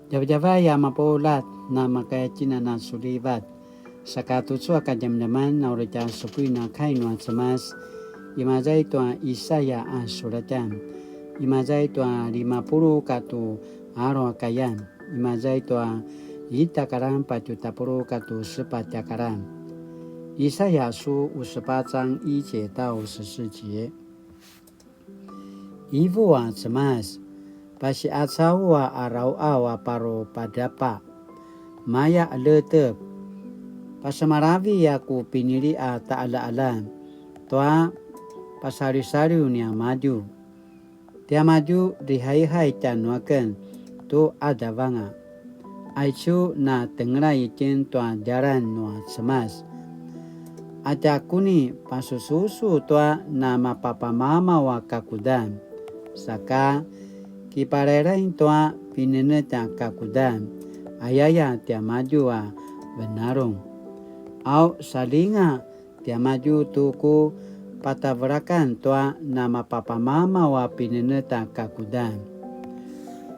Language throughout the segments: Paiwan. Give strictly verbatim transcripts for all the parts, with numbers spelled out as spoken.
Djavadjavay a mapuljat, na makaya tjinana sulivat. Saka tucu a kadjamadjaman na uri tja supuin a kai nua Cemas, imaza i tua Isaya a sulatjan, imaza i tua lima puluq katua alu a kayan, imaza i tua ita a karan patje tapuluq katua sepatj a karan. 以賽亞書五十八章一節到十四節。 Ivu a Cemas, pasi'acaw a arau'aw a paru padrapa, maya 'eletep, pasemalavi a ku pinili a ta'ala'alan tua pasalisaliw niamadju. Tiamadju lihaihay tjanuaken tu 'adavanga. Aicu na tengelay itjen tua djalan nua Cemas. A tja kuni pasususu tua namapapamamaw a kakudan, saka kipalailay tua pinenetj a kakudan, ayaya tiamadju a venalung. Au salinga tiamadju tu ku patavelakan tua namapapamamaw a pinenetj a kakudan.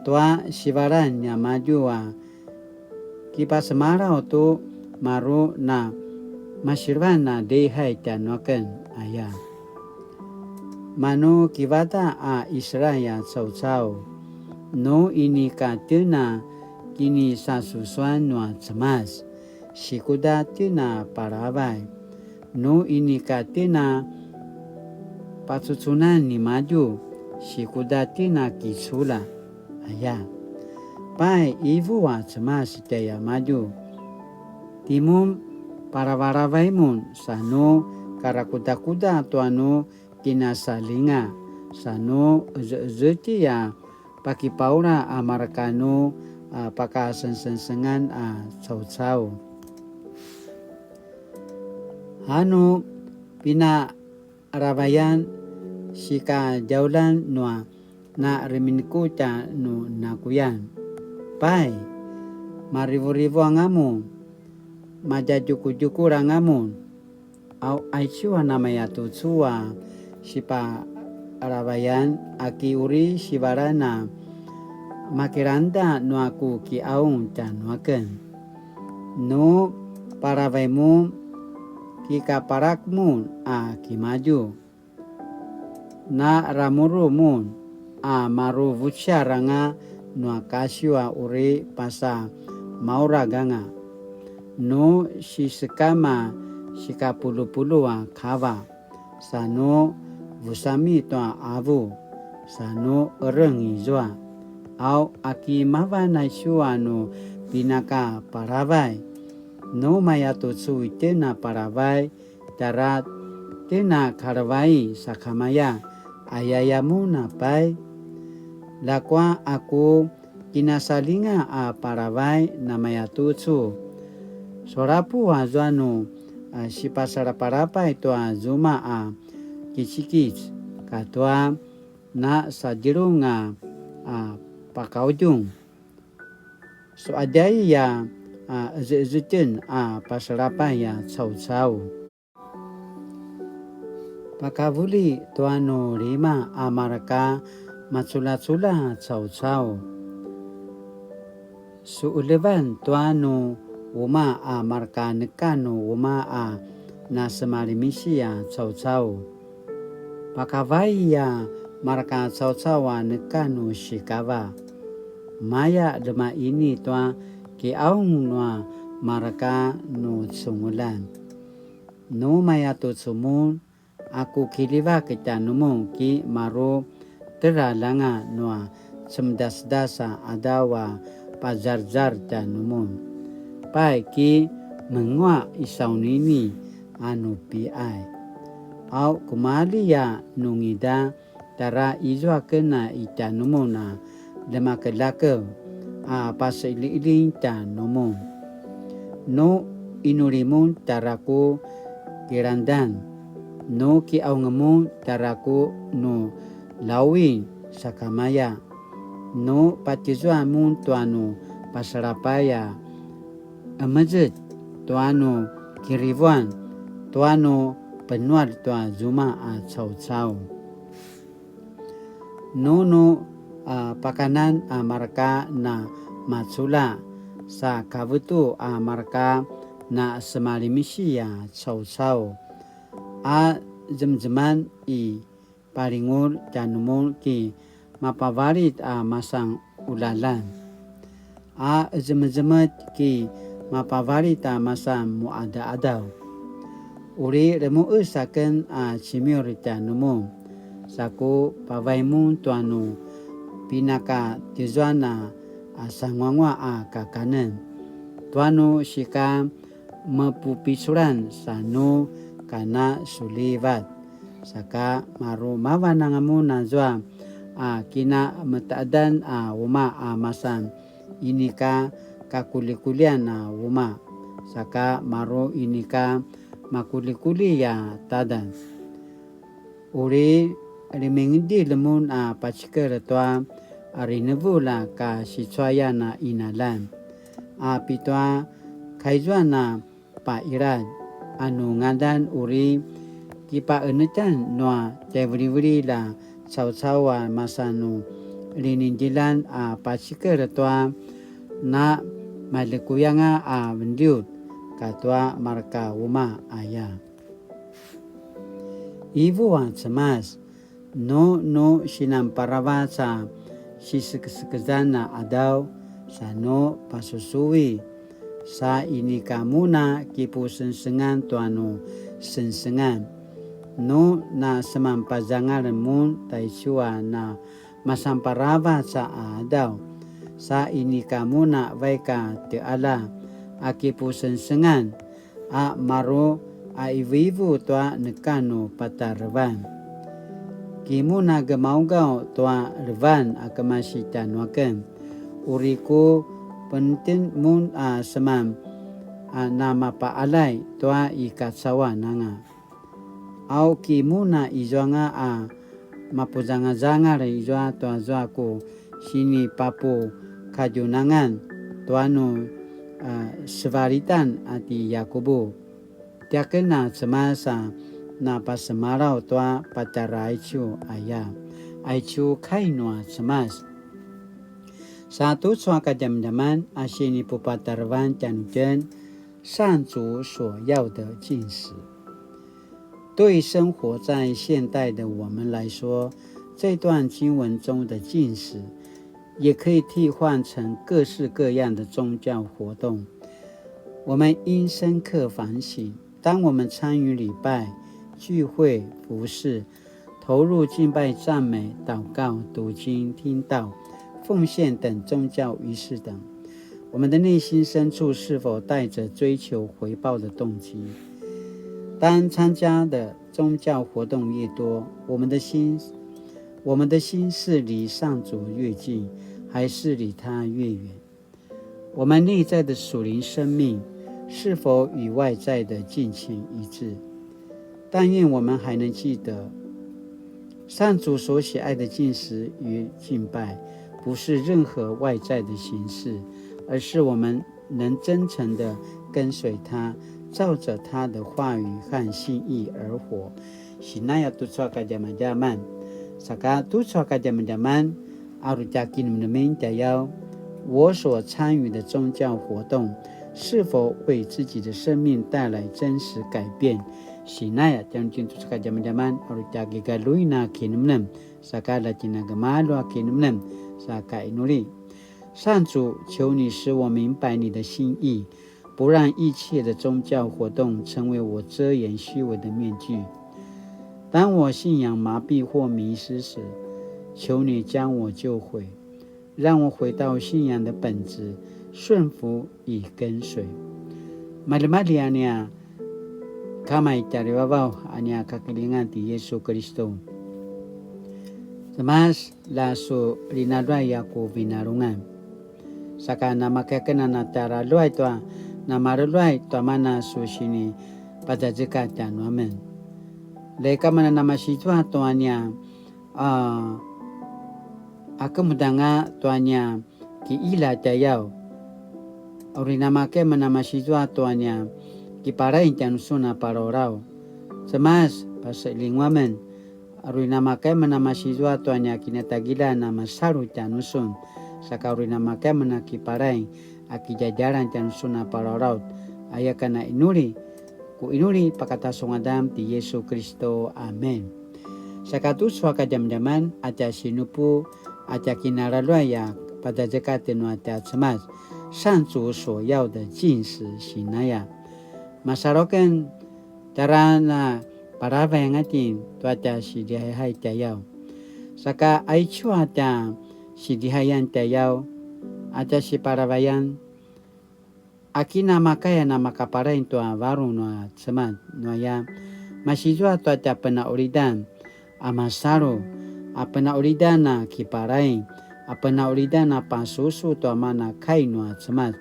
Tua sivalan niamadju a kipasemalaw tu maru na masilevan a lihai tjanuaken aya. Manu kivadaq a Israil a caucau, nu inika tjen a kinisasusuan nua Cemas, sikuda tjen a palavay, nu inika tjen a pacucunan nimadju, sikuda tjen a kiculja, aya. Pai, ivu a Cemas tjaiamadju, timun palavalavay mun, sa nu karakudakuda tua nu kinasalinga, sa nu ezeezetj a pakipaula a marka nu a pakasengsengsengan a caucau. Anu pinalavayan sikadjaulan nua na reminekutj a nu nakuyan. Pai, marivurivu anga mun, madjadjukudjukul anga mun, au aicu a namaya tucu a sipalavayan a ki uri sivalan a makilangda nua ku kiaung tjanuaken. Nu palavay mun, kikaparak mun a kimadju. Na ramuru mun a maru vuciar anga nua kasiw a uri pasa maurag anga. Nu sisekam a sikapulupulu a kava, sa nu vusami tua avu, sa nu ereng izua. Au aki mavan aicu a nu pinaka palavay. Nu maya tucu itjen a palavay, tjara tjen a kalevai sakamaya, ayaya mun a pai. Ljakua a ku kinasalinga a palavay namaya tucu. Sulapu azua nu a sipasalapalapay tua zuma a kicikits, katua na sadjelung a, a pakaudjung. Suadjai a, a ezeezetjen a pasalapay a caucau. Pakavulji tua nu lima a marka maculjaculja a caucau. Su'elevan tua nu uma a marka neka nu uma a nasemalimisi a caucau. Pakavai a marka caucau a neka nu sikava. Maya ljemaini tua ki'aung nua marka nu cungulan. Nu maya tucu mun, a ku kiljivak tjanumun ki maru teljar anga nua cemedasdas a 'adaw a pazarzar tjanumun. Pai ki menguaq i saunini a nu pi'ay. Au kumalji a nungida, tjara izua ken a i tjanumun a ljemakeljakev a pase'ili'ilin tjanumun. Nu inuli mun tjara ku kilangdan, nu ki'aung mun tjara ku nu lawin sakamaya, nu patjizua mun tua nu pasalapay a 'emezet, tua nu kirivuan, tua nu penual tua zuma a caucau. Nu nu a pakanan a marka na maculja, sa kavetu a marka na semalimsi a caucau, a zemezeman i palingulj tjanumun ki mapavalit a masan ulalan, a ezemezemetj ki mapavalit a masan muadaadaw. Uri remu'es aken a cemiur tjanumun, sa ku pavai mun tua nu pinakatizuan a, a sanguanguaq a kakanen, tua nu sika mepupiculan sa nu kana sulivat. Saka maru mavan anga mun azua a kinameta'edan a umaq a masan inika kakulikulian a umaq, saka maru inika makulikuli a tadan. Uri limingedilj mun a pacikel tua rinevulj a kasicuayan a inalan, a pitua kaizuan a pa'iladj, a nu ngadan uri kipa'enetjan nua tjaivilivililj a caucau a masa nu linidjilan a pacikel tua na malikuyanga a venliut katua marka umaq aya. Ivu a Cemas, nu nu sinanparavac a sisekesekezan a adaw, sa nu pasusuvi, sa inika mun a kipusengsengan tua nu sengsengan. Nu na semanpazangal mun taicu a na masanparavac a adaw, sa inika mun a vaik a teala a kipusengsengan, a maru a ivuivu tua neka nu patarevan. Ki mun a gemaugaw tua levan a kemasi tjanuaken, uri ku penetjen mun a seman a namapaalay tua i kacauan anga. Au ki mun a izuanga a mapuzangazangal izua tuazua ku sinipapukadjunangan tua nu, a, sevalitan a ti Yakubu. Tiaken a Cemas a napasemalaw tua patjara aicu aya. Aicu kai nua Cemas. Sa tucu a kadjamadjaman a sinipupatarevan tjanuitjen, 上主所要的禁食。对生活在现代的我们来说，这段经文中的禁食，也可以替换成各式各样的宗教活动。我们应深刻反省，当我们参与礼拜、聚会、服饰、投入敬拜、赞美、祷告、读经、听道、奉献等宗教仪式等，我们的内心深处是否带着追求回报的动机？当参加的宗教活动越多，我们的心，我们的心是离上主越近，还是离他越远？我们内在的属灵生命是否与外在的敬虔一致？但愿我们还能记得，上主所喜爱的禁食与敬拜，不是任何外在的形式，而是我们能真诚地跟随他，照着他的话语和心意而活。Sinaya tucu a kadjamadjaman. Saka tucu a kadjamadjaman, a uri tja kinemenemen tjayaw, 我所参与的宗教活动是否为自己的生命带来真实改变？Sinaya tjanuitjen tucu a kadjamadjaman, a uri tja kigaljuin a kinemenem, saka la tjen a gemalju a kinemenem, saka inuli. 上主，求你使我明白你的心意，不让一切的宗教活动成为我遮掩虚伪的面具。当我信仰麻痺或迷失时，求你将我救回，让我回到信仰的本质，顺服与跟随。Maljimalji a nia Kama i tjarivavaw a nia kakilingan ti Yesu Kiristu. Cemas, la su linaljuay a ku vinarungan. Saka namakaya aken a na tjaraluay tua, namaluluay tua mana su sini pazazekatj tjanuamen. Leka mana namasizua tua nia, a, a kemudanga tua nia ki'ila tjayaw. Uri namakaya amen a namasizua tua nia kiparain tjanusun a palawlaw. Cemas, paselingu amen, Uri namakaya amen a masizua tua nia kinatagilan a masalu tjanusun. Saka uri namakaya amen a kipalay a kidjadjalan tjanusun a palalaut. Aya ka na inuli, ku inuli pakata su ngadan ti Yesu Kristo. Amen. Saka tucu a kadjamadjaman a tja sinupu a tja kinalaluay a pazazekatj nua tja Cemas, 上主所要的禁食 sinaya. Masalu aken tjara na palavay anga itjen tua tja sidihayhay tjayaw. Saka aicu a tja sidihayan tjayaw, a tja sipalavayan, a kinamakaya na makapalain tua varung nua Cemas nuaya, masizua tua tja penaulidan a masalu, a penaulidan a kipalay, a penaulidan a pasusu tua mana kai nua Cemas.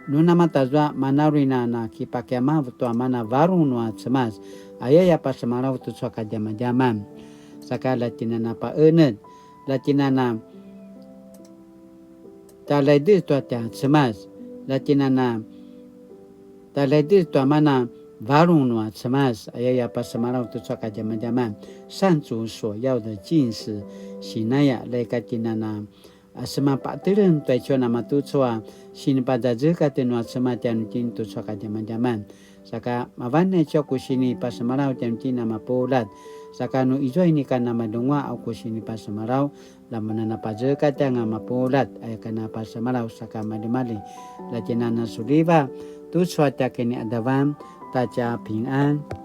Nu namatazua manaruina na kipakiamav tua mana varung nua Cemas, ayaya pasemalaw tucu a kadjamadjaman. Saka latjinana paened, latjinana talaidez tua tja Cemas, latjinana talaidez tua mana varung nua Cemas, ayaya pasemalaw tucu a kadjamadjaman, 上主所要的禁食 sinaya, laika tjinana a semapatelen tua icu namatucu a sinipazazekatj nua Cemas tjanuitjen tucu a kadjamadjaman. Saka mavan aicu a ku sinipasemalaw tjanuitjen a mapuljat. Saka nu izua inika namadungua a ku sinipasemalaw, lamun a napazekatj anga mapuljat, aya ka na pasemalaw saka malimali. Latjinana suliva tucu a tja kiniadavan, ta tja pingan.